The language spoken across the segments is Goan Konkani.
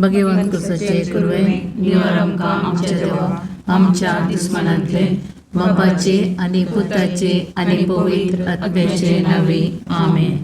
भगवंत कुसाचे कुरवे निवार आमकां आमच्या देवा आमच्या दुस्मानांतले बापाचे आनी पुताचे आनी पवित्र आत्म्याचे नावे आमेन.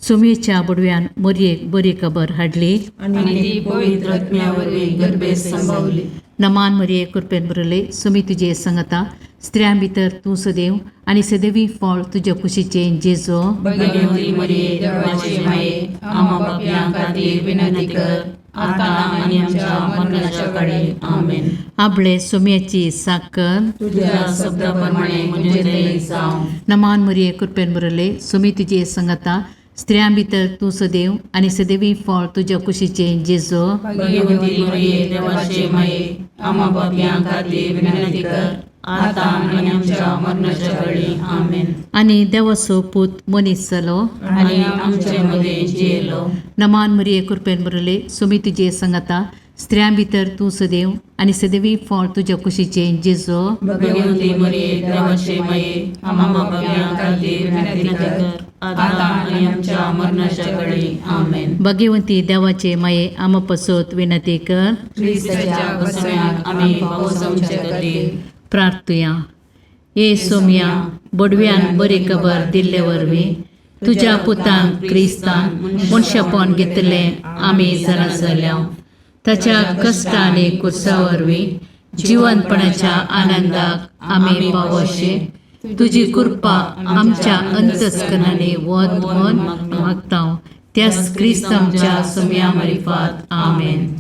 सुमेच्या बुडव्यान मोरयेक बरी खबर हाडली आनी ती पवित्र आत्म्या वरवीं गर्भेत संभवली. नमान मरिये कृपेन भरले सुमी तुजे संगता स्त्रियां भितर तूं सदैव आनी सदैवी फळ तुज्या कुशीचें जेजो. भगवती मरिये देवाचे माये, आम्हा पापयां खातीर विनंती कर, आतां आनी आमच्या मरणाच्या काळी. आमेन. आपले सुम्याची साकर तुझ्या शब्दा प्रमाणे म्हजें थंय जावं. नमान मरिये कृपेन भरले सुमी तुजे संगता स्त्रियां भितर तूं सदैव आनी सदैवी फळ तुज्या कुशीचें जेजो. भगवती मरिये देवाचे माये, आम्हा पापयां खातीर विनंती कर, आतां आनी आमच्या मरणाच्या काळी. आमेन. आनी देवाचो पूत मनीस जालो आनी आमचे मदें जियेलो. नमान मरिये कृपेन भरले सुमी तुजे संगता स्त्रियां भितर तूं सदैव आनी सदैवी फळ तुज्या कुशीचें जेजो. भगवती मरिये देवाचे माये, आम्हा पापयां खातीर विनंती कर, आतां आनी आमच्या मरणाच्या काळी. आमेन. भगवंती देवाचे माये आमा पसत विनंती कर. क्रिस्ताच्या बसम्याक आमी पावसांचे खातीर. प्रार्थुया. ये सोम्या बोडव्यान बरी खबर दिल्ले वरवीं तुज्या पुतान क्रिस्तान मनशापण घेतलें आमी जाणा जाल्या. ताच्या कश्ट आनी कुर्सा वरवीं जिवनपणाच्या आनंदाक आमी पावोशे तुजी कृपा आमच्या अंतस्करणांनी वत म्हण मागता त्याच क्रिस्त आमच्या सोम्या मारिफात. आमेन.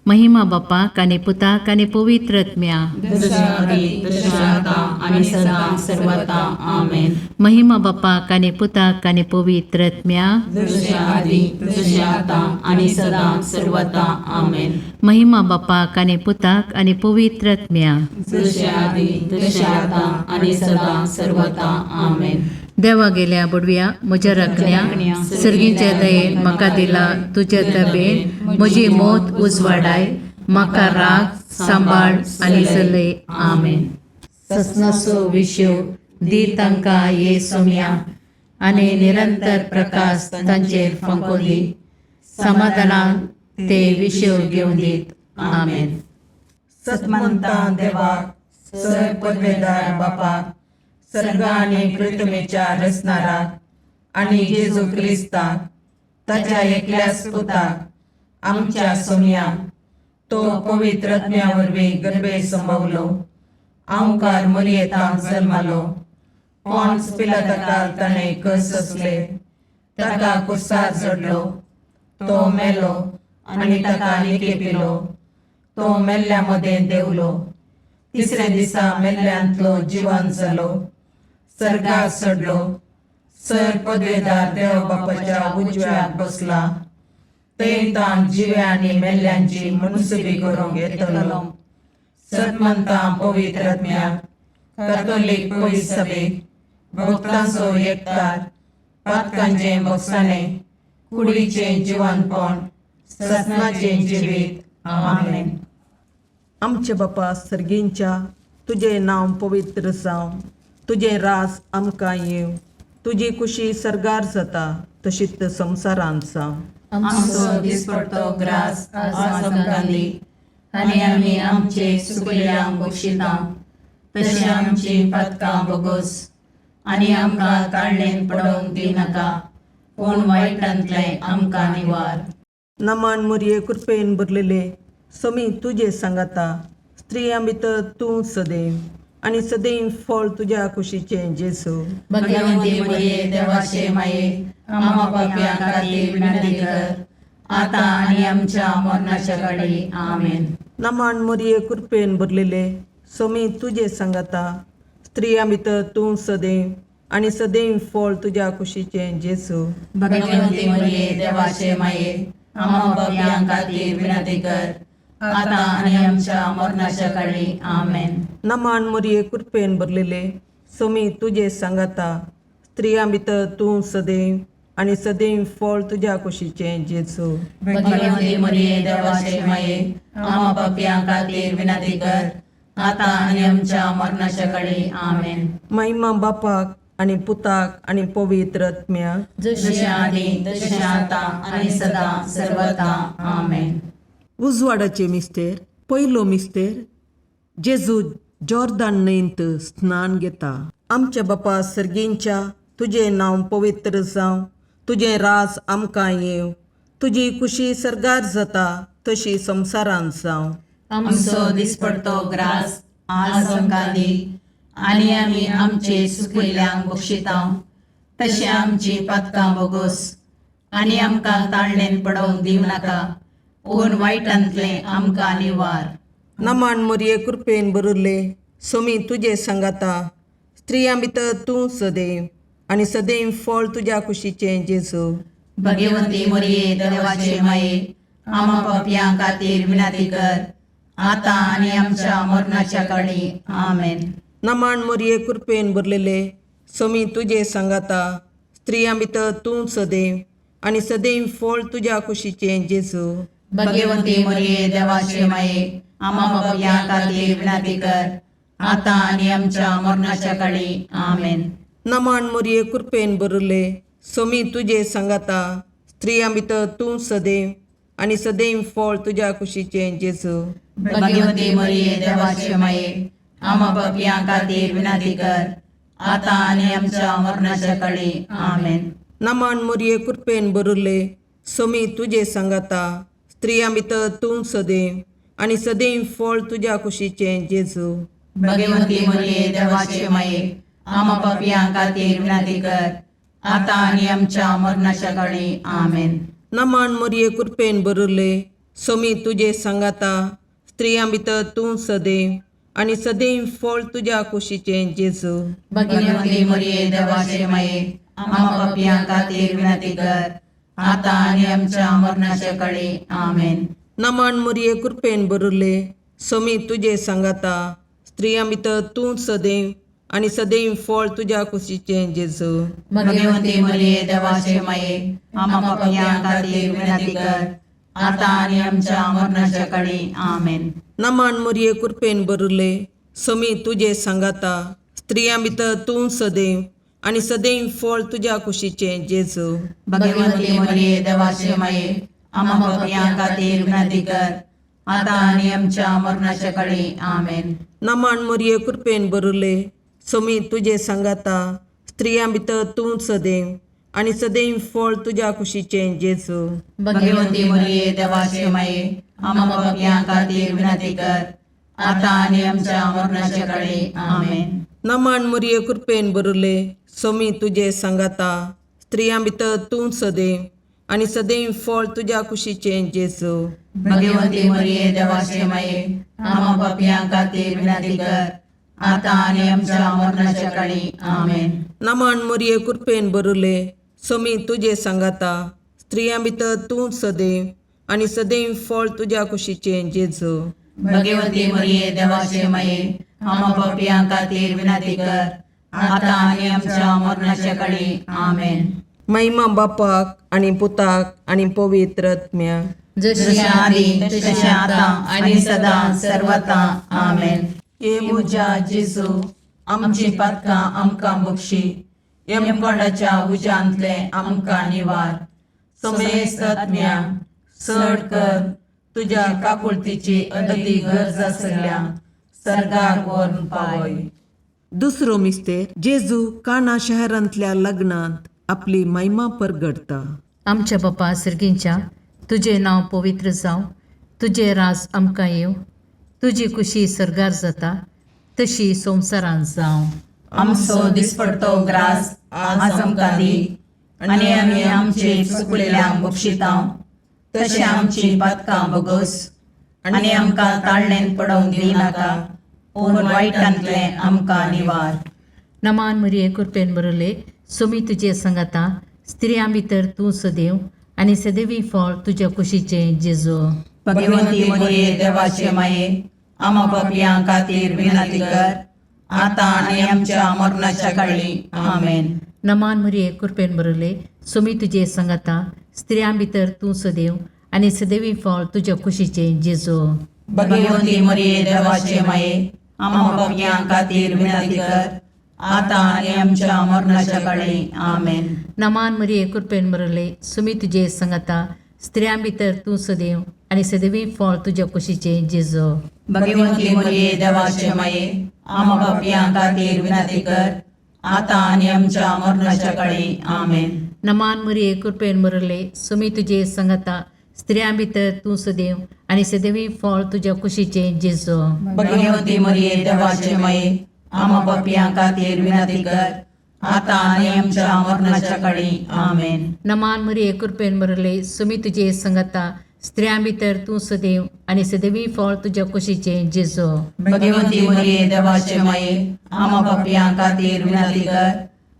महिमा बापाक आनी पुताक आनी पवित्र आत्म्या. जशा आदी तशें आतां आनी सदां सर्वता. आमेन. महिमा बापाक आनी पुताक आनी पवित्र आत्म्या. जशें आदी तशें आतां आनी सदां सर्वता. आमेन. महिमा बापाक आनी पुताक आनी पवित्र आत्म्या. जशें आदी तशें आतां आनी सदां सर्वता. आमेन. देवा गेल्या बुडव्या म्हज्या राखण्या सर्गीच्या दयेन म्हाका दिला तुज्या तबेन म्हजी मोत उजवाडाय म्हाका राग सांबाळ आनी चलय. आमेन. ससनाचो विशेव दी तांकां ये सोम्या आनी निरंतर प्रकाश तांचेर फांको दी समाधानान ते विशेव घेवन दीत. आमेन. सतमंता देवाक सर पदवेदार बापाक सर्ग आनी पृथ्वीच्या रचणाराक आनी जेजू क्रिस्ताक ताच्या एकल्याच पुताक आमच्या सोमयाक तो पवित्र आत्म्या वरवीं गर्भे संभवलो आंवकार मरियेतांत जल्मालो पॉन्स पिलाताकाल ताणें कस सोंसले ताका कुर्सार चडलो तो मेलो आनी ताका निकेपिलो तो मेल्ल्या मदें देंवलो तिसऱ्या दिसा मेल्ल्यांतलो जिवन जालो सर्गार चडलो सर पदवेदार देव बापाच्या उजव्याक बसला थंय ताण जिव्या आनी मेल्ल्यांची मुनसुबी करूंक येतलो. सतमंता पवित्र आत्म्याक कॅथोलीक पवित्र सभेक भक्तांचो एकतार पातकांचें भोगसाणें कुडीचें जिवनपण ससनाचें जिवीत. आमेन. आमचे बापा सर्गींच्या तुजें नांव पवित्र जावं तुजें राज आमकां येवं तुजी कुशी सर्गार जाता तशीच संवसारांत जावं. आमचो दिसपडतो ग्रास आज आमकां दी आनी आमी आमचे सुकल्यांक बक्षिता तशें आमची पातकां बोगोस आनी आमकां ताळणेन पडोवंक दिनाका पूण वायटांतलें आमकां निवार. नमान मुरये कृपेन भरलेले समी तुजे सांगाता स्त्रियां भितर तूं सदैव आनी सदैव फळ तुज्या कुशीचें जेजू. भगवंती मरिये देवाचे माये, आम्हा पापयां खातीर विनंती कर, आतां आनी आमच्या मरणाच्या काळी. आमेन. नमान मुरये कृपेन भरलेले समी तुजे सांगाता स्त्रियां भितर तूं सदैव आनी सदैव फळ तुज्या कुशीचें जेजू. भगवंती मरिये देवाचे माये, आम्हा पापयां खातीर विनंती कर, आतां आनी आमच्या मरणाच्या काळी. आमेन. नमान मुरये कृपेन भरलेले समी तुजे सांगाता स्त्रियां भितर तूं सदैव आनी सदैव फळ तुज्या कुशीचें जेजू. भगवंती मरिये देवाचे माये, आम्हा पापयां खातीर विनंती कर, आतां आनी आमच्या मरणाच्या काळी. आमेन. महिमा बापाक आनी पुताक आनी पवित्र आत्म्याक. जशें आदी तशें आतां आनी सदां सर्वता. आमेन. उजवाडाचे मिस्तेर पयलो मिस्तेर जेजू जॉर्दान न्हंयंत स्नान घेता. आमच्या बापा सर्गींच्या तुजें नांव पवित्र जावं, तुजें राज आमकां येवं, तुजी कुशी सर्गार जाता तशी संवसारांत जावं. आमचो दिसपडतो ग्रास आज आमकां दी आनी आमी आमचे सुकिल्ल्यांक बक्षितांव तशें आमची पातकां बोगोस आनी आमकां ताळणेन पडोवंक दिवं नाका पूण वायटांतलें आमकां निवार. नमान मोरये कृपेन भरिल्ले सोमी तुजे सांगाता, स्त्रियां भितर तूं सदैव आनी सदैव फळ तुज्या कुशीचें जेजू. भगवती मोरये देवाचे माये आमा पापयां खातीर विनंती कर आतां आनी आमच्या मरणाच्या काळी. आमेन. नमान मोरये कृपेन भरलेले सोमी तुजे सांगाता, स्त्रियां भितर तूं सदैव आनी सदैव फळ तुज्या कुशीचें जेजू. भगवती मोरये देवाचे माये आमा पापयां खातीर विनंती कर आतां आनी आमच्या मरणाच्या काळी. आमेन. नमान मोरये कृपेन भरिल्ले सोमी तुजे सांगाता, स्त्रियां भितर तूं सदैव आनी सदैव फळ तुज्या कुशीचें जेजू. भगवती मोरये देवाचे माये आमा पापयां खातीर विनंती कर आतां आनी आमच्या मरणाच्या काळी. आमेन. नमान मोरये कृपेन भरिल्ले सोमी तुजे सांगाता, स्त्रियां भितर तूं सदैव आनी सदैव फळ तुज्या कुशीचें जेजू. भगवती मोरये देवाचे माये आमा पापयां खातीर विनंती कर आतां आनी आमच्या मरणाच्या काळी. आमेन. नमान मोरये कृपेन भरिल्ले सोमी तुजे सांगाता, स्त्रियां भितर तूं सदैव आनी सदैव फळ तुज्या कुशीचें जेजू. भगवती मोरये देवाचे माये आमा पापयां खातीर विनंती कर आतां आनी आमच्या मरणाच्या काळी. आमेन. नमान मोरये कृपेन भरिल्ले सोमी तुजे सांगाता, स्त्रियां भितर तूं सदैव आनी सदैव फळ तुज्या कुशीचें जेजू. भगवती मोरये देवाचे माये आमा पापयां खातीर विनंती कर आतां आनी आमच्या मरणाच्या काळी. आमेन. नमान मोरये कृपेन भरिल्ले सोमी तुजे सांगाता, स्त्रियां भितर तूं सदैव आनी सदैव फळ तुज्या कुशीचें जेजू. भगवती मोरये देवाचे माये आमा पापयां खातीर विनंती कर आतां आनी आमच्या मरणाच्या काळी. आमेन. नमान मोरये कृपेन भरिल्ले सोमी तुजे सांगाता, स्त्रियां भितर तूं सदैव आनी सदैव फळ तुज्या कुशीचें जेजू. भगवती मोरये देवाचे माये आमा पापयां खातीर विनंती कर आतां आनी आमच्या मरणाच्या काळी. आमेन. नमान मोरये कृपेन भरिल्ले सोमी तुजे सांगाता, स्त्रियां भितर तूं सदैव आनी सदैव फळ तुज्या कुशीचें जेजू. भगवती मोरये देवाचे माये आमा पापयां खातीर विनंती कर आतां आनी आमच्या मरणाच्या काळी. आमेन. नमान मोरये कृपेन भरिल्ले सोमी तुजे सांगाता, स्त्रियां भितर तूं सदैव आनी सदैव फळ तुज्या कुशीचें जेजू. भगवती मोरये देवाचे माये आमा पापयां खातीर विनंती कर आतां आनी आमच्या मरणाच्या काळी. आमेन. महिमा बापाक आनी पुताक आनी पवित्र आत्म्याक. जशी जशें आदी तशें आतां आनी सदां सर्वता. आमेन. हे म्हज्या जेजू, आमची पातकां आमकां बक्षी, यमकोंडाच्या उज्यांतलें आमकां निवार, समेस्त आत्म्या चड कर तुज्या काकुळतीची अदती गरज आसल्या सर्गाक व्हरून पावय. दुसरो मिस्तेर जेजू काना शहरांतल्या लग्नांत आपली महिमा परगडता. आमच्या बापा सर्गींच्या तुजें नांव पवित्र जावं, तुजें राज आमकां येवं, तुजी कुशी सर्गार जाता तशी संवसारांत जावं. आमचो दिसपडतो ग्रास आज आमकां दी आनी आमी आमचे चुकलेल्यांक बक्षितांव तशें आमची पातकां बोगोस आनी आमकां ताळणेन पडोवंक दिवं नाका पूण वायटांतलें आमकां निवार. नमान मरिये कृपेन बरले सोमी तुजे संगाता, स्त्रियां भितर तूं सदैव आनी सदैवी फळ तुज्या कुशीचें जेजू. भगवती मोरये देवाचे माये आमा पापयां खातीर विनंती कर आतां आनी आमच्या मरणाच्या काळी. आमेन. नमान मरिये कृपेन बरले सोमी तुजे संगाता, स्त्रियां भितर तूं सदैव आनी सदैवी फळ तुज्या कुशीचें जेजू. भगवती मोरये देवाचे माये आमा पापयां खातीर विनंती कर आतां आनी आमच्या मरणाच्या काळी. आमेन. नमान मरिये कृपेन बरले सुमी तुजे संगाता, स्त्रियां भितर तूं सदैव आनी सदवी फळ तुज्या कुशीचें जेजो. भगवंती मरिये देवाचे माये, आमा पापयां खातीर विनंती कर, आतां आनी आमच्या मरणाच्या काळी. आमेन. नमान मरिये, कृपेन भरले, सुमी तुजे संगता, स्त्रियां भितर तूं सदैव आनी सदैवी फळ तुज्या कुशीचें जेजो. भगवंती मरिये देवाचे माये, आमा पापयां खातीर विनंती कर, आतां आनी आमच्या मरणाच्या काळी. आमेन. नमान मरिये, कृपेन भरले, सुमी तुजे संगता, स्त्रियां भितर तूं सदैव आनी सदैवी फळ तुज्या कुशीचें जेजो. भगवंती मरिये देवाचे माये, आमा पापयां खातीर विनंती कर,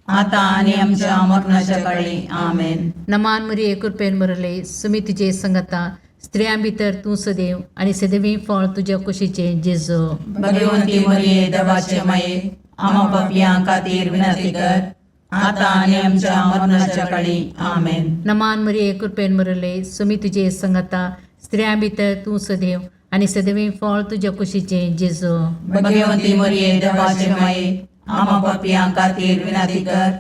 आतां आनी आमच्या मरणाच्या काळी. आमेन. नमान मरिये, कृपेन भरले, सुमी तुजे संगता, स्त्रियां भितर तूं सदैव आनी सदैवी फळ तुज्या कुशीचें जेजो. भगवंती मरिये देवाचे माये, आमा पापयां खातीर विनंती कर, आतां आनी आमच्या मरणाच्या काळी. आमेन. नमान मरिये, कृपेन भरले, सुमी तुजे संगता, स्त्रियां भितर तूं सदैव आनी सदैवी फळ तुज्या कुशीचें जेजो. भगवंती मरिये देवाचे माये, आमा पापयां खातीर विनंती कर,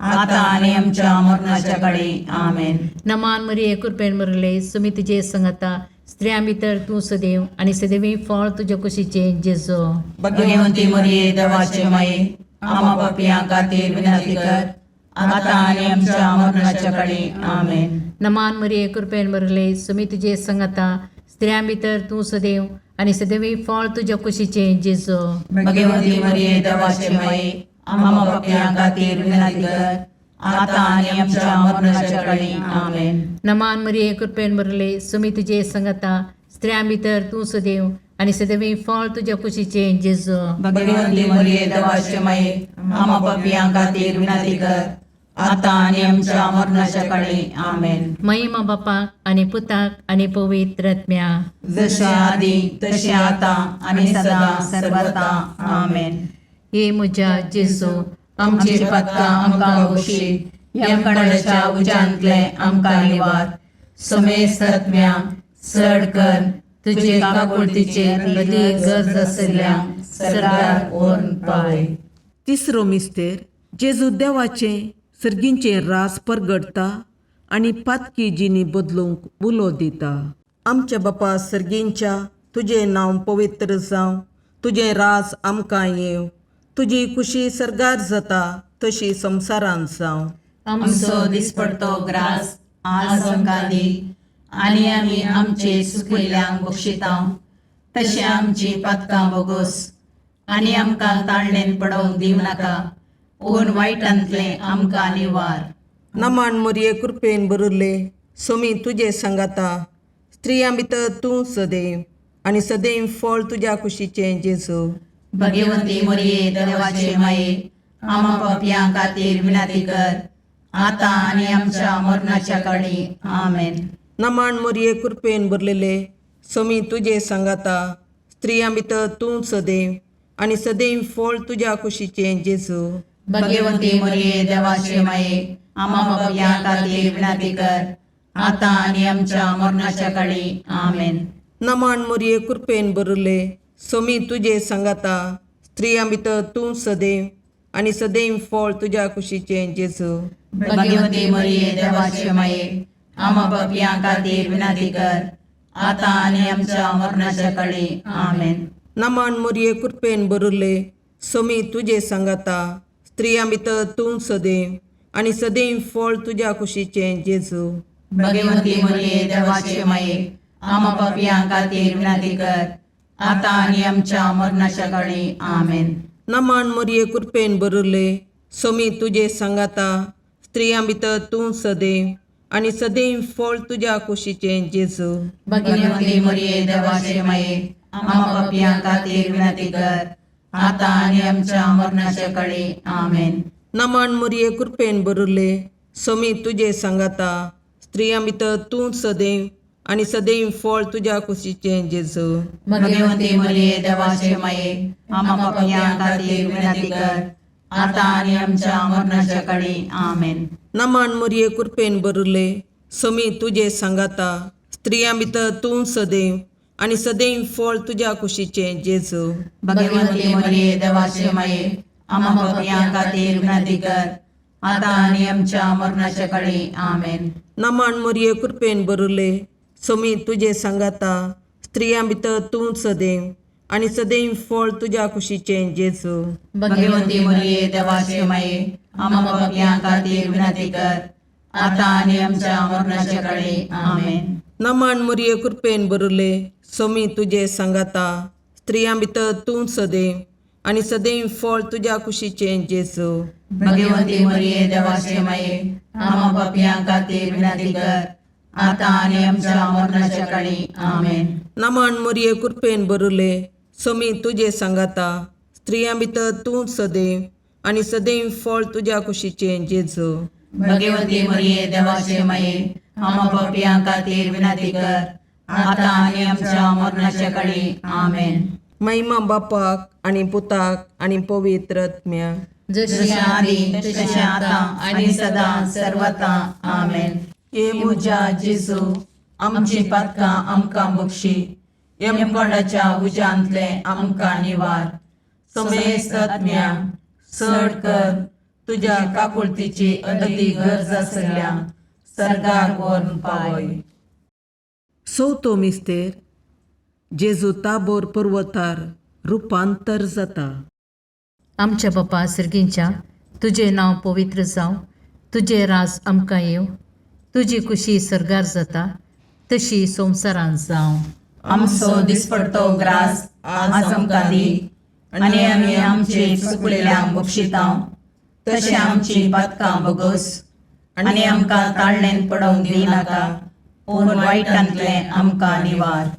आतां आनी आमच्या मरणाच्या काळी. आमेन. नमान मरिये, कृपेन भरले, सुमी तुजे संगता, स्त्रियां भितर तूं सदैव आनी सदैवी फळ तुज्या कुशीचें जेजो. भगवंती मरिये देवाचे माये, आमा पापयां खातीर विनंती कर, आतां आनी आमच्या मरणाच्या काळी. आमेन. नमान मरिये, कृपेन भरले, सुमी तुजे संगता, स्त्रियां भितर तूं सदैव आनी सदैवी फळ तुज्या कुशीचें जेजो. भगवंती मरिये देवाचे माये, आमा पापयां खातीर विनंती कर, आतां आनी आमच्या मरणाच्या काळी. आमेन. नमान मरिये, कृपेन भरले, सुमी तुजे संगता, स्त्रियां भितर तूं सदैव आनी सदैवी फळ तुज्या कुशीचें जेजो. भगवंती मरिये देवाचे माये, आमा पापयां खातीर विनंती कर, आतां आनी आमच्या मरणाच्या काळी. आमेन. महिमा बापाक आनी पुताक आनी पवित्र आत्म्या. जशे आदी तशें आतां आनी सदां सर्वता. आमेन. हे म्हज्या जेजू, आमची पातकां आमकां बक्षी, यमकणाच्या उज्यांतले आमकां निवार, समेस्त आत्म्या चड कर तुजे काकुळतीचेर अदीक गरज आशिल्ल्या सरकार व्हरून पावय. तिसरो मिस्तेर जेजू देवाचें सर्गींचें रास परगटता आनी पातकी जिणी बदलूंक उलो दिता. आमच्या बापा सर्गींच्या, तुजें नांव पवित्र जावं, तुजें राज आमकां येवं, तुजी खुशी सर्गार जाता तशी संवसारांत जावं. आमचो दिसपडतो ग्रास आज आमकां दी, आनी आमी आमचे सुकिल्ल्यांक बक्षिता तशें आमची पातकां बोगोस, आनी आमकां ताळणेन पडोवंक दिवं नाका, पूण वायटांतलें आमकां निवार. नमान मरिये, कृपेन भरिल्ले, सोमी तुजे सांगाता, स्त्रियां भितर तूं सदैव आनी सदैव फळ तुज्या कुशीचें जेजू. भगवंती मरिये देवाचे माये, आमा पापयां खातीर विनंती कर, आतां आनी आमच्या मरणाच्या काळी. आमेन. नमान मरिये, कृपेन भरलेले, सोमी तुजे सांगाता, स्त्रियां भितर तूं सदैव आनी सदैव फळ तुज्या कुशीचें जेजू. भगवंती मरिये देवाचे माये, आमा पापयां खातीर विनंती कर, आतां आनी आमच्या मरणाच्या काळी. आमेन. नमान मरिये, कृपेन भरिल्ले, सोमी तुजे सांगाता, स्त्रियां भितर तूं सदैव आनी सदैव फळ तुज्या कुशीचें जेजू. भगवंती मरिये देवाचे माये, आमा पापयां खातीर विनंती कर, आतां आनी आमच्या मरणाच्या काळी. आमेन. नमान मरिये, कृपेन भरिल्ले, सोमी तुजे सांगाता, स्त्रियां भितर तूं सदैव आनी सदैव फळ तुज्या कुशीचें जेजू. भगवंती मरिये देवाचे माये, आमा पापयां खातीर विनंती कर, आतां आनी आमच्या मरणाच्या काळी. आमेन. नमान मरिये, कृपेन भरिल्ले, सोमी तुजे सांगाता, स्त्रियां भितर तूं सदैव आनी सदैव फळ तुज्या कुशीचें जेजू. भगवंती मरिये देवाचे माये, आमा पापयां खातीर विनंती कर, आतां आनी आमच्या मरणाच्या काळी. आमेन. नमान मरिये, कृपेन भरिल्ले, सोमी तुजे सांगाता, स्त्रियां भितर तूं सदैव आनी सदैव फळ तुज्या कुशीचें जेजू. भगवंती मरिये देवाचे माये, आमा पापयां खातीर विनंती कर, आतां आनी आमच्या मरणाच्या काळी. आमेन. नमान मरिये, कृपेन भरिल्ले, सोमी तुजे सांगाता, स्त्रियां भितर तूं सदैव आनी सदैव फळ तुज्या कुशीचें जेजू. भगवंती मरिये देवाचे माये, आमा पापयां खातीर विनंती कर, आतां आनी आमच्या मरणाच्या काळी. आमेन. नमान मरिये, कृपेन भरिल्ले, सोमी तुजे सांगाता स्त्रियां भितर तूं सदैव आनी सदैव फळ तुज्या कुशीचें जेजू. भगवंती मरिये देवाचे माये, आम्हा पापयां खातीर विनंती कर, आता आनी आमच्या मरणाच्या काळी. आमेन. नमन मुरये, कृपेन बरुले, सोमी तुजे सांगाता, स्त्रियां भितर तूं सदैव आनी सदैव फळ तुज्या कुशीचें जेजू. भगवंती मरिये देवाचे माये, आम्हा पापयां खातीर विनंती कर, आता आनी आमच्या मरणाच्या काळी. आमेन. नमन मुरये, कृपेन बरुले, सोमी तुजे सांगाता, स्त्रियां भितर तूं सदैव आनी सदैव फळ तुज्या कुशीचें जेजू. भगवंती मरिये देवाचे माये, आम्हा पापयां खातीर विनंती कर, आता आनी आमच्या मरणाच्या काळी. आमेन. महिमा बापाक आनी पुताक आनी पवित्र आत्म्याक. जशी जशें आदी तशें आतां आनी सदां सर्वता. आमेन. हे म्हज्या जेजू, आमची पातकां आमकां बक्षी, यमकोंडाच्या उज्यांतले आमकां निवार, समेस्त आत्म्या चड कर तुज्या काकुळतीची अदी गरज आसल्या सर्गार व्हरून पावय. चवथो मिस्तेर, जेजू ताबोर पर्वतार रुपांतर जाता. आमच्या बापा सर्गींच्या, तुजें नांव पवित्र जावं, तुजें राज आमकां येवं, तुजी कुशी सर्गार जाता तशी संवसारांत जावं. आमचो दिसपडतो ग्रास आज आमकां दी, आनी आमी आमचे चुकलेल्यांक बक्षितां तशें आमची पातकां बगस, आनी आमकां ताळणेन पडोवंक दिनाका, पूण वायटांतलें आमकां निवार.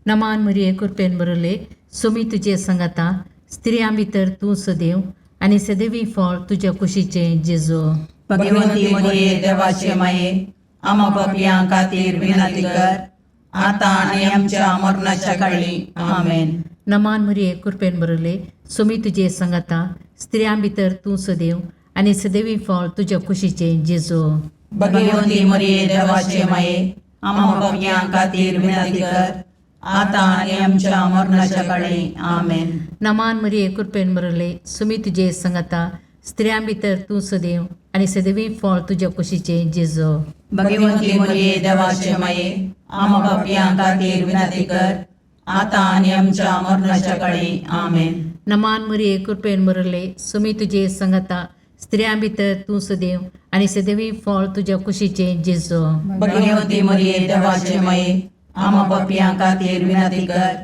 नमान मरिये, कृपेन बरले, सुमी तुजे संगता, स्त्रियां भितर तूं सदैव आनी सदैवी फळ तुज्या कुशीचें जेजू. भगवंती मरिये देवाचे माये, आमा पापयां खातीर विनंती कर, आतां आनी आमच्या मरणाच्या काळी. आमेन. नमान मरिये, कृपेन बरले, सुमी तुजे संगता, स्त्रियां भितर तूं सदैव आनी सदैवी फळ तुज्या कुशीचें जेजू. भगवंती मरिये देवाचे माये, आमा पापयां खातीर विनंती कर, आतां आनी आमच्या मरणाच्या काळी. आमेन. नमान मरिये, कृपेन बरले, सुमी तुजे संगता, स्त्रियां भितर तूं सदैव आनी सदैवी फळ तुज्या कुशीचें जेजू. भगवंती मरिये देवाचे माये, आमा पापयां खातीर विनंती कर, आतां आनी आमच्या मरणाच्या काळी. आमेन. नमान मरिये, कृपेन बरले, सुमी तुजे संगता, स्त्रियां भितर तूं सदैव आनी सदैवी फळ तुज्या कुशीचें जेजू. भगवंती मरिये देवाचे माये, आमा पापयां खातीर विनंती कर,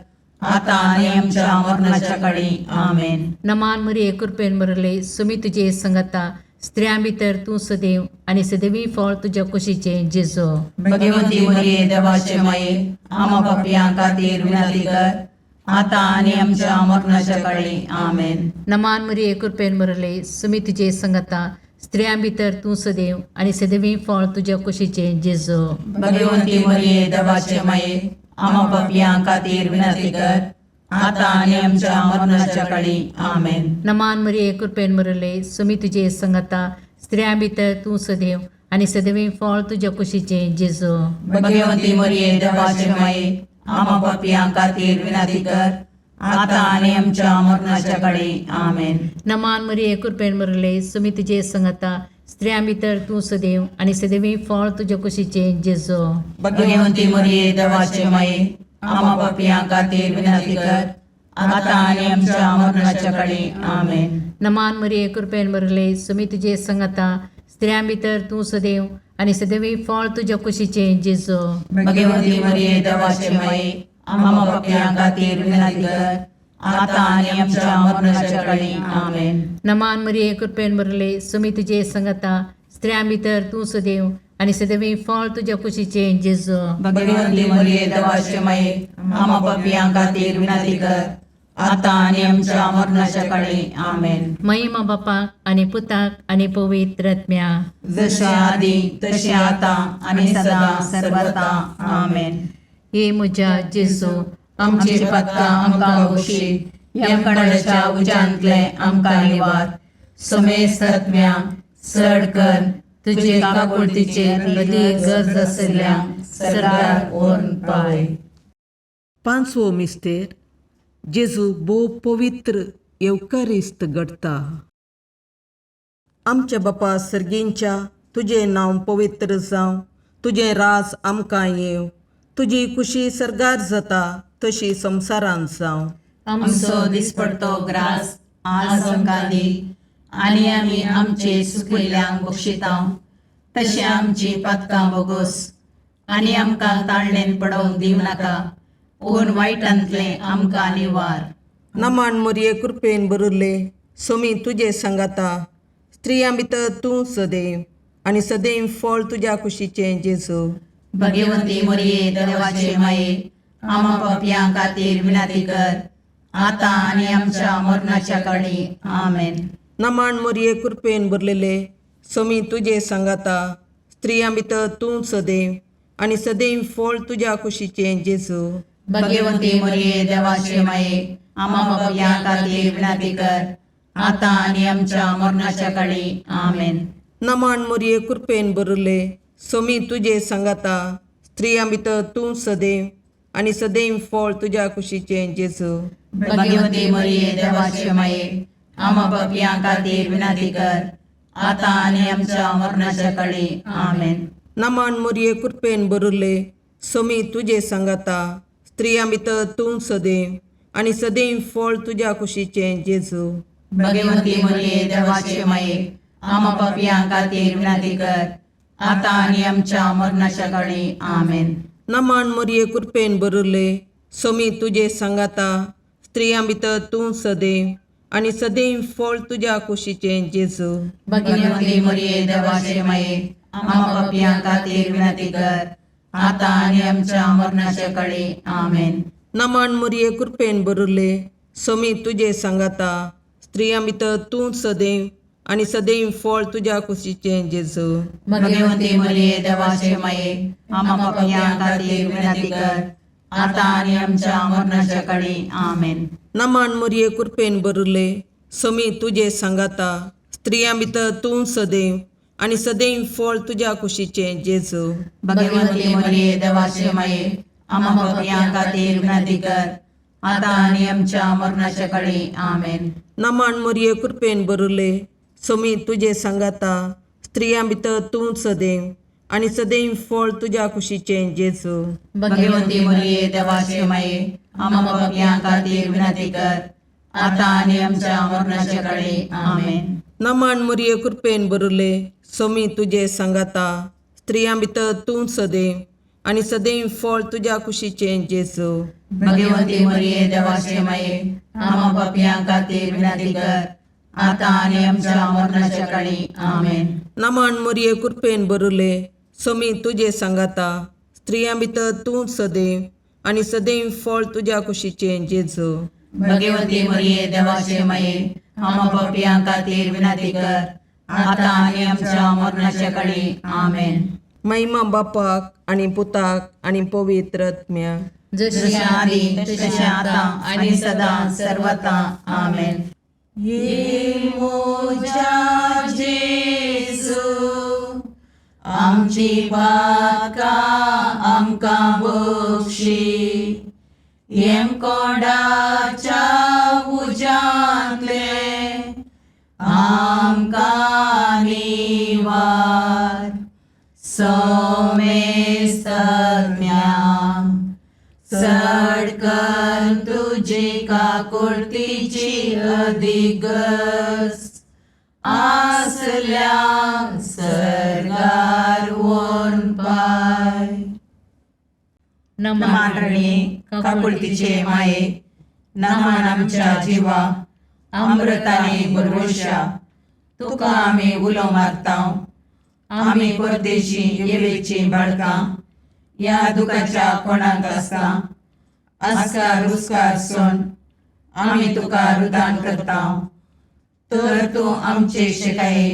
आतां आनी आमच्या मरणाच्या काळी. आमेन. नमान मरिये, कृपेन बरले, सुमी तुजे संगता, स्त्रियां भितर तूं सदैव आनी सदैवी फळ तुज्या कुशीचें जेजू. भगवंती मरिये देवाचे माये, आमा पापयां खातीर विनंती कर, आतां आनी आमच्या मरणाच्या काळी. आमेन. नमान मरिये, कृपेन बरले, सुमी तुजे संगता, स्त्रियां भितर तूं सदैव आनी सदैवी फळ तुज्या कुशीचें जेजू. भगवंती मरिये देवाचे माये, आमा पापयां खातीर विनंती कर, आतां आनी आमच्या मरणाच्या काळी. आमेन. नमान मरिये, कृपेन बरले, सुमी तुजे संगता, स्त्रियां भितर तूं सदैव आनी सदैवी फळ तुज्या कुशीचें जेजू. भगवंती मरिये देवाचे माये, आमा पापयां खातीर विनंती कर, आतां आनी आमच्या मरणाच्या काळी. आमेन. नमान मरिये, कृपेन बरले, सुमी तुजे संगता, स्त्रियां भितर तूं सदैव आनी सदैवी फळ तुज्या कुशीचें जेजू. भगवंती मरिये देवाचे माये, आमा पापयां खातीर विनंती कर, आतां आनी आमच्या मरणाच्या काळी. आमेन. नमान मरिये, कृपेन बरले, सुमी तुजे संगता, स्त्रियां भितर तूं सदैव आनी सदैवी फळ तुज्या कुशीचें जेजू. भगवंती मरिये देवाचे माये, आमा पापयां खातीर विनंती कर, आतां आनी आमच्या मरणाच्या काळी. आमेन. नमान मरिये, कृपेन बरले, सुमी तुजे संगता, स्त्रियां भितर तूं सदैव आनी सदैवी फळ तुज्या कुशीचें जेजू. भगवंती मरिये देवाचे माये, आमा पापयां खातीर विनंती कर, आतां आनी आमच्या मरणाच्या काळी. आमेन. महिमा बापाक आनी पुताक आनी पवित्र आत्म्या. जशें आदी तशें आतां आनी सदां सर्वता. आमेन. हे म्हज्या जेजू, आमची पातकां आमकां बक्षी, यमकंडाच्या उज्यांतले आमकां निवार, समेस्त आत्म्या चड कर तुजे काकुळतीचे अदी गरज आसल्या सरकार व्हरून पावय. पांचवो मिस्तेर, जेजू भोव पवित्र येवकारिस्त घडटा. आमच्या बापा सर्गींच्या, तुजें नांव पवित्र जावं, तुजें राज आमकां येवं, तुजी कुशी सर्गार जाता तशी संवसारांत जावं. आमचो दिसपडतो ग्रास आज आमकां दी आनी आमी आमचे सुकिल्ल्यांक बक्षिता तशें आमची पातकां बोगोस आनी आमकां ताळणेन पडोवंक दिवं नाका, पूण वायटांतलें आमकां निवार. नमन मोरये, कृपेन भरिल्ले, सोमी तुजे सांगाता. स्त्रियां भितर तूं सदैव आनी सदैव फळ तुज्या कुशीचें जेजू. भगवंती मोरये, देवाचे माये, आमा पापयां खातीर विनंती कर, आतां आनी आमच्या मरणाच्या काळी. आमेन. नमन मोरये, कृपेन भरलेले, सोमी तुजे सांगाता. स्त्रियां भितर तूं सदैव आनी सदैव फळ तुज्या कुशीचें जेजू. भगवंती मोरये, देवाचे माये, आमा पापयां खातीर विनंती कर, आतां आनी आमच्या मरणाच्या काळी. आमेन. नमन मोरये, कृपेन भरिल्ले, सोमी तुजे सांगाता. स्त्रियां भितर तूं सदैव आनी सदैव फळ तुज्या कुशीचें जेजू. भगवंती मोरये, देवाचे माये, आमा पापयां खातीर विनंती कर, आतां आनी आमच्या मरणाच्या काळी. आमेन. नमन मोरये, कृपेन भरिल्ले, सोमी तुजे सांगाता. स्त्रियां भितर तूं सदैव आनी सदैव फळ तुज्या कुशीचें जेजू. भगवंती मोरये, देवाचे माये, आमा पापयां खातीर विनंती कर, आतां आनी आमच्या मरणाच्या काळी. आमेन. नमन मोरये, कृपेन भरिल्ले, सोमी तुजे सांगाता. स्त्रियां भितर तूं सदैव आनी सदैव फळ तुज्या कुशीचें जेजू. भगवंती मोरये, देवाचे माये, आमा पापयां खातीर विनंती कर, आतां आनी आमच्या मरणाच्या काळी. आमेन. नमन मोरये, कृपेन भरिल्ले, सोमी तुजे सांगाता. स्त्रियां भितर तूं सदैव आनी सदैव फळ तुज्या कुशीचें जेजू. भगवंती मोरये, देवाचे माये, आमा पापयां खातीर विनंती कर, आतां आनी आमच्या मरणाच्या काळी. आमेन. नमन मोरये, कृपेन भरिल्ले, सोमी तुजे सांगाता. स्त्रियां भितर तूं सदैव आनी सदैव फळ तुज्या कुशीचें जेजू. भगवंती मोरये, देवाचे माये, आमा पापयां खातीर विनंती कर, आतां आनी आमच्या मरणाच्या काळी. आमेन. नमन मोरये, कृपेन भरिल्ले, सोमी तुजे सांगाता. स्त्रियां भितर तूं सदैव आनी सदैव फळ तुज्या कुशीचें जेजू. भगवंती मोरये, देवाचे माये, आमा पापयां खातीर विनंती कर, आतां आनी आमच्या मरणाच्या काळी. आमेन. नमन मोरये, कृपेन भरिल्ले, सोमी तुजे सांगाता. स्त्रियां भितर तूं सदैव आनी सदैव फळ तुज्या कुशीचें जेजू. भगवंती मोरये, देवाचे माये, आमा पापयां खातीर विनंती कर, आतां आनी आमच्या मरणाच्या काळी. आमेन. नमन मोरये, कृपेन भरिल्ले, सोमी तुजे सांगाता. स्त्रियां भितर तूं सदैव आनी सदैव फळ तुज्या कुशीचें जेजू. भगवंती मोरये, देवाचे माये, आमा पापयां खातीर विनंती कर, आतां आनी आमच्या मरणाच्या काळी. आमेन. महिमा बापाक आनी पुताक आनी पवित्र आत्म्याक. जशें आदी तशें आतां आनी सदां सर्वता. आमेन. ये मोजा जेजू, आमची पातकां आमकां बक्षी, येमकोंडाच्या उज्यांतले आमकां निवार. सोमेस्तज्ञा, चड कर तुजी काकुळतीची अधिगस आसल्या सर्गार वोन पाय. नमान रणी काकुळतीचे माये, नमान आमच्या जिवा अमृताने भरवशा, तुका आमी उलो मारता. आमी परदेशी येवेची बाळकां ह्या दुखाच्या कोणाक आसता आस्कार रुस्कार सोन आमी तुका रुदान करता. तर तूं आमचे शिकाये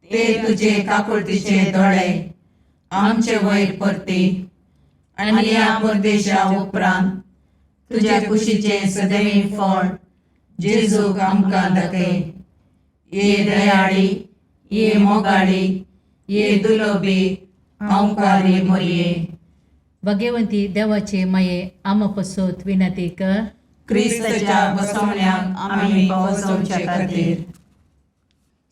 ते तुजे काकुळतीचे दोळे आमचे वयर परती आनी ह्या परदेशा उपरांत तुज्या कुशीचें सदैव फळ जेजूक आमकां दाखय. ये दयाळी, ये मोगाळी, ये दुलोबी अंकारी मोरये, भगवंती देवाचे माये, आमा पसत विनंती कर. क्रिस्ताच्या बसवण्याक आमी पावसवचे खातीर.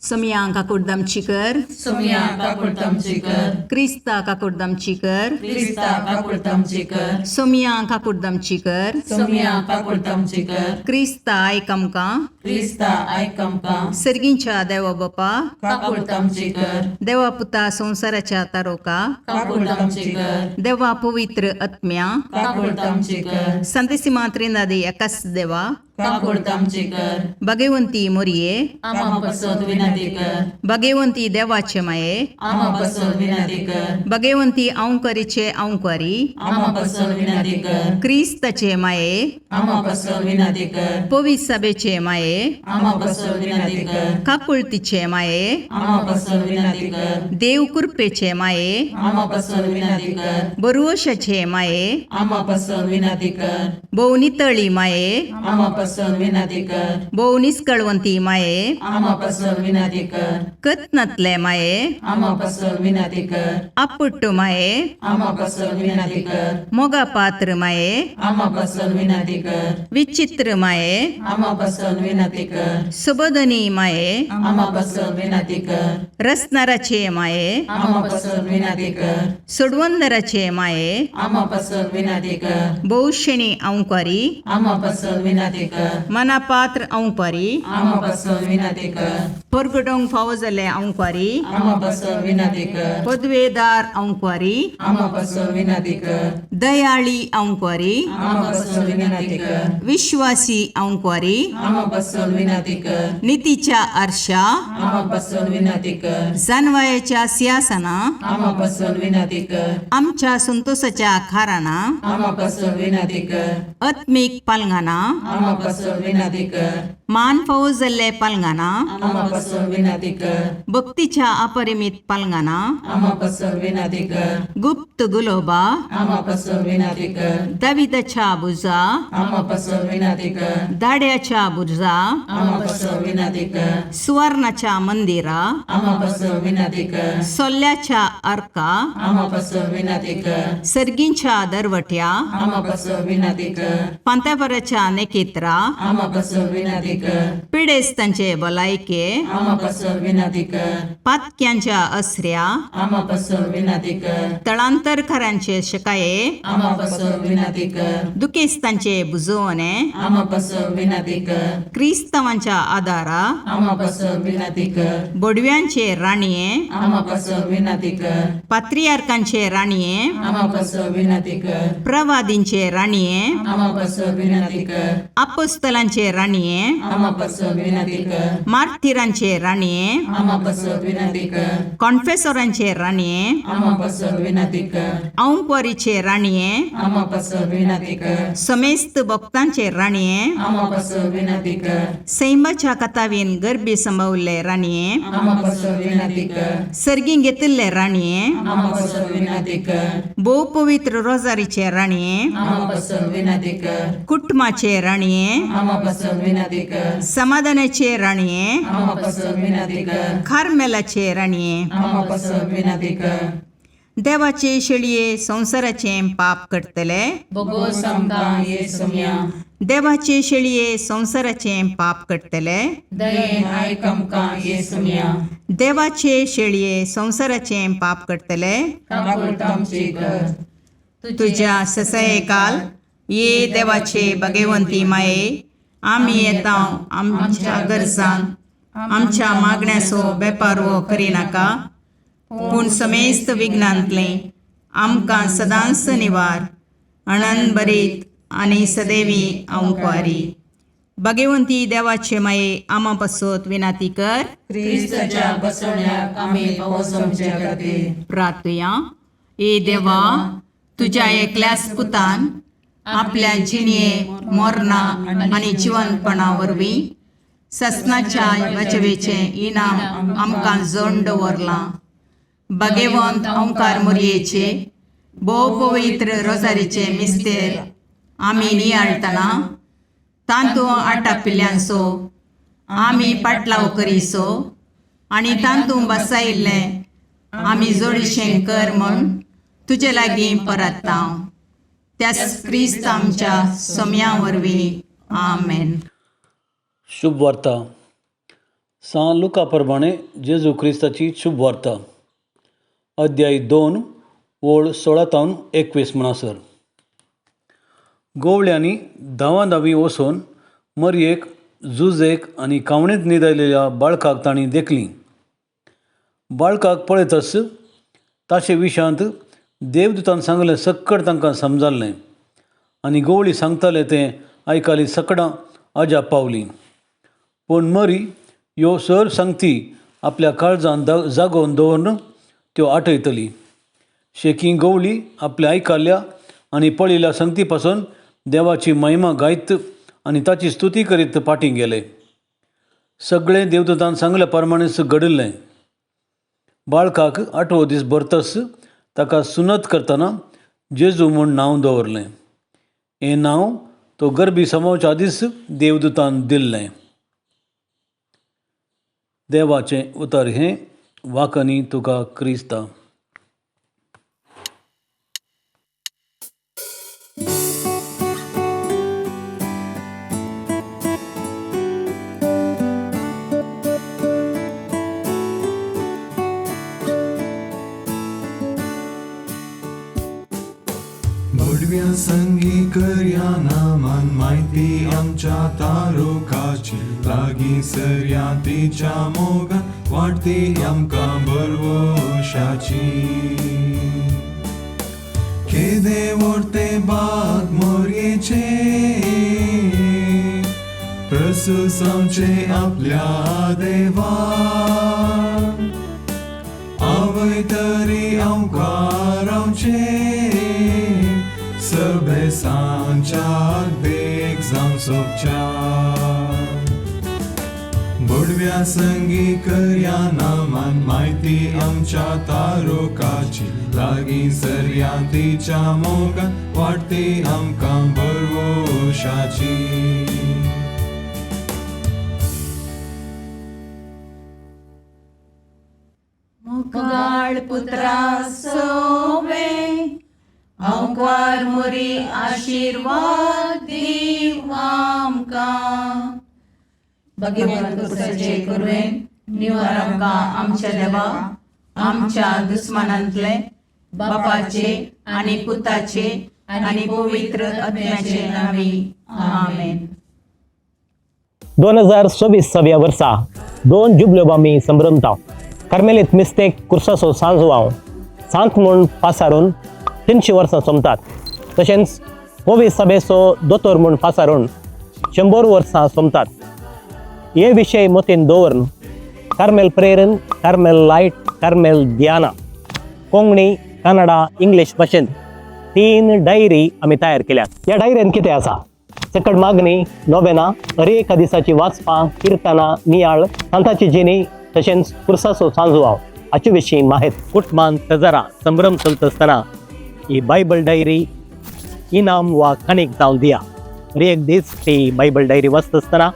सोमया काकुळद आमची कर. सोमया काकुळट आमची कर. क्रिस्ता काकुळद आमची कर. क्रिस्ता काकुळट आमची कर. सोमया काकुळद आमची कर. सोमया काकुळट आमची कर. क्रिस्ता आयक आमकां. क्रिस्ता आयक आमकां. सर्गींच्या देवा बापा, काकुळट आमची कर. देवा पुता संवसाराच्या तारोका, काकुळट आमची कर. देवा पवित्र आत्म्या, काकुळट आमची कर. संतेसिमा त्रिनादी एकाच देवा, काकुळट आमची कर. भगवंती मोरये, आमा पसत विनंती कर. भगवंती देवाचे माये, आमा पसत विनंती कर. भगवंती अंकरीचे अंकरी, आमा पसत विनंती कर. क्रिस्ताचे माये, आमा पसत विनंती कर. पवित्र सभेचे माये, आमा पसत विनंती कर. काकुळतीचे माये, आमा पसत विनंती कर. देव कृपेचे माये, आमा पसत विनंती कर. बरुवशाचे माये, आमा पसत विनंती कर. भोवनितळी माये, आमा पसत विनंती कर. भोव निस्कळवंती माये, आमा पसत विनंती कर. कत्नातले माये, आमा पसत विनंती कर. आपुट्ट माये, आमा पसत विनंती कर. मोगा पात्र माये, आमा पसत विनंती कर. विचित्र माये, आमा पसत विनंती कर. सुबोधनी माये, आमा पसत विनंती कर. रसनाराचे माये, आमा पसत विनंती कर. सोडवंदराचे माये, आमा पसत विनंती कर. भोवशेणी अंकारी, आमा पसत विनंती कर. मनापात्र अंकारी, आमा पसत विनंती कर. परगटोंक फावो जाल्ले अंकारी, आमा पसत विनंती कर. पदवेदार अंकारी, आमा पसत विनंती कर. दयाळी अंकारी, आमा पसत विनंती कर. विश्वासी अंकारी, आमा पसत विनंती कर. नितीच्या आरशा, आमा पसत विनंती कर. जानवायाच्या सिंहासना, आमा पसत विनंती कर. आमच्या संतोषाच्या खाराना, आमा पसत विनंती कर. आत्मीक पालंगाना, आमा पसत विनंती कर. मान फावो जाल्ले पालंगाना, आमा पसत विनंती कर. भक्तीच्या अपरिमित पालंगाना, आमा पसत विनंती कर. गुप्त गुलोबा, आमा पसत विनंती कर. दाविदाच्या बुजा, आमा पसत विनंती कर. दाड्याच्या बुजा, आमा पसत विनंती कर. सुवर्णाच्या मंदिरा, आमा पसत विनंती कर. सोल्ल्याच्या अर्का, आमा पसत विनंती कर. सर्गींच्या दरवट्या, आमा पसत विनंती कर. पांत्यापराच्या नेकेत्रा, आमा पसत विनंती कर. पिडेस्तांचे भलायके, आमा पसत विनंती कर. पातक्यांच्या असऱ्या, आमा पसत विनंती कर. तळांतरकारांचे शकाये, आमा पसत विनंती कर. दुखेस्तांचे बुजवणे, आमा पसत विनंती कर. क्रिस्तांवांच्या आदारा, आमा पसत विनंती कर. बोडव्यांचे राणये, आमा पसत विनंती कर. पात्रियार्कांचे राणये, आमा पसत विनंती कर. प्रवादींचे राणये, आमा पसत विनंती कर. अपोस्तलांचे राणये, आमा पसत विनंती कर. मार्थिरांचे राणये, आमा पसत विनंती कर. कॉन्फेसोरांचे राणये, आमा पसत विनंती कर. औंकवारीचे राणये, आमा पसत विनंती कर. समेस्त भक्तांचे राणये, आमा पसत विनंती कर. सैमाच्या कथावीन गर्भी संभवल्ले राणये, आमा पसत विनंती कर. सर्गीं घेतिल्ले राणये, आमा पसत विनंती कर. भोव पवित्र रोजारीचे राणये, आमा पसत विनंती कर. कुटुंबाचे राणये, आमा पसत विनंती कर. समाधानाचे राणये, आमा पसत विनंती कर. कार्मेलाचे राणये, आमा पसत विनंती कर. देवाचे शेळये संवसाराचें पाप करतले, बोगोस आमकां ये सोम्या. देवाचे शेळये संवसाराचें पाप करतले, दयेन आयक आमकां ये सोम्या. देवाचे शेळये संवसाराचें पाप करतले, काकुळट आमची कर. तुज्या ससयकाल ये देवाचे भगवंती माये, आमी येता आमच्या गरजान आमच्या मागण्याचो बेपारवो करिनाका, पूण समेस्त विघ्नांतलें आमकां सदांच निवार अणन बरीत आनी सदैवी अंकवारी. भगवंती देवाचे माये आमा पासत विनाती कर. क्रिस्ताच्या बसवण्याक आमी पावस आमच्या खातीर. प्रार्थुया. ए देवा, तुज्या एकल्याच पुतान आपल्या जिणये मोरना आनी जिवनपणा वरवीं ससनाच्या वाचवेचें इनाम आमकां जोड दवरलां. भगवंत ओंकार मोरयेचे भोव पवित्र रोजारीचे मिस्तेर आमी नियाळटना तांतू आटापिल्ल्यांचो आमी पाटलाव करीसो आनी तांतू बसायिल्लें आमी जोडीशें कर म्हूण तुजे लागीं परत्ता, त्याच क्रिस्त आमच्या सोम्या वरवीं. आमेन. शुभ वार्ता. सां लुका प्रमाणे जेजू क्रिस्ताची शुभ वार्ता, अध्याय 2 ओळ 16 तावन 21 म्हणसर. गोवळ्यांनी धांवा धांवी वचून मरयेक, जुजेक आनी कावणेंत न्हिदयलेल्या बाळकाक तांणी देखली. बाळकाक पळयतच ताचे विशांत देवदूतान सांगलें सक्कड तांकां समजालें आनी गोवळी सांगताले तें आयकाली सकडां अजाप पावली. पूण मरी ह्यो सर सांगती आपल्या काळजान जागोवन दवरून त्यो आठयतली. शेकी गवळी आपल्या आयकल्ल्या आनी पळयल्या संगती पासून देवाची महिमा गायत आनी ताची स्तुती करीत फाटीं गेले. सगळें देवदूतान सांगल्या प्रमाणेच घडिल्लें. बाळकाक 8वो दीस भरतच ताका सुनत करतना जेजू म्हूण नांव दवरलें. हें नांव तो गरबी समावच्या आदींच देवदूतान दिल्लें. देवाचें उतर हें वाकनी तुका क्रिस्ता. भडव्या संगी करया नामान म्हायती आमच्या तारुकाची, लागीं सरया तिच्या मोगान वाडटी आमकां बरवशाची. केदे व्हडते बाग मोरयेचे, प्रसूस आमचे आपल्या देवा, आवय तरी आमकां रावचे, सगळे सांच्याक देख जावं सोबच्या. भडव्या संगी करया नामान म्हायती आमच्या तारुकाची, लागीं सरया तिच्या मोगान वाडटी आमकां बरवशाची. मुगाळ पुत्रा सोवे आंकवार मोरी आशिर्वाद दीव आमकां. भगवंत कुसाचे कुरवेन निवार आमकां आमच्या देवा, आमच्या दुस्मानांतले बापाचे आनी पुताचे आनी पवित्र आत्म्याचे नांवी आमेन. 2024 वर्सा 2 जुबल्यो आमी संभ्रमता. कार्मेलीत मिस्तेक कुर्साचो सांजवाव सांत म्हूण पासारून 300 वर्सां सोमतात. तशेंच कोवी सभेचो दोतोर म्हूण पासारून 100 वर्सां सोमतात. हे विशय मतीन दवरून कार्मेल प्रेरण, कार्मेल लायट, कार्मेल ध्याना कोंकणी, कन्नडा, इंग्लीश भाशेंत 3 डायरी आमी तयार केल्यात. ह्या डायरेन कितें आसा? सकड मागणी, नोवेना, हर एका दिसाची वाचपां, किर्तनां, नियाळ, सांताची जिणी, तशेंच कुर्साचो सांजवाव हाचे विशीं माहित. कुटुंबान तजरा संभ्रम चलता आसतना ही बायबल डायरी इनाम वा कणीक जावन दिया. हर एक दीस ती बायबल डायरी वाचता आसतना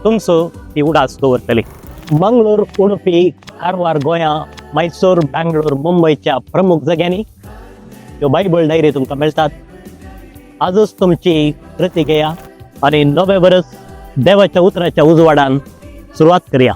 तुमचो ती उडास दवरतली. मंगळूर, उडुपी, कारवार, गोंया, मैसूर, बँगलोर, मुंबयच्या प्रमुख जाग्यांनी ह्यो बायबल डायरी तुमकां मेळटात. आजच तुमची प्रती घेया आनी नवें वर्स देवाच्या उतराच्या उजवाडान सुरवात करया.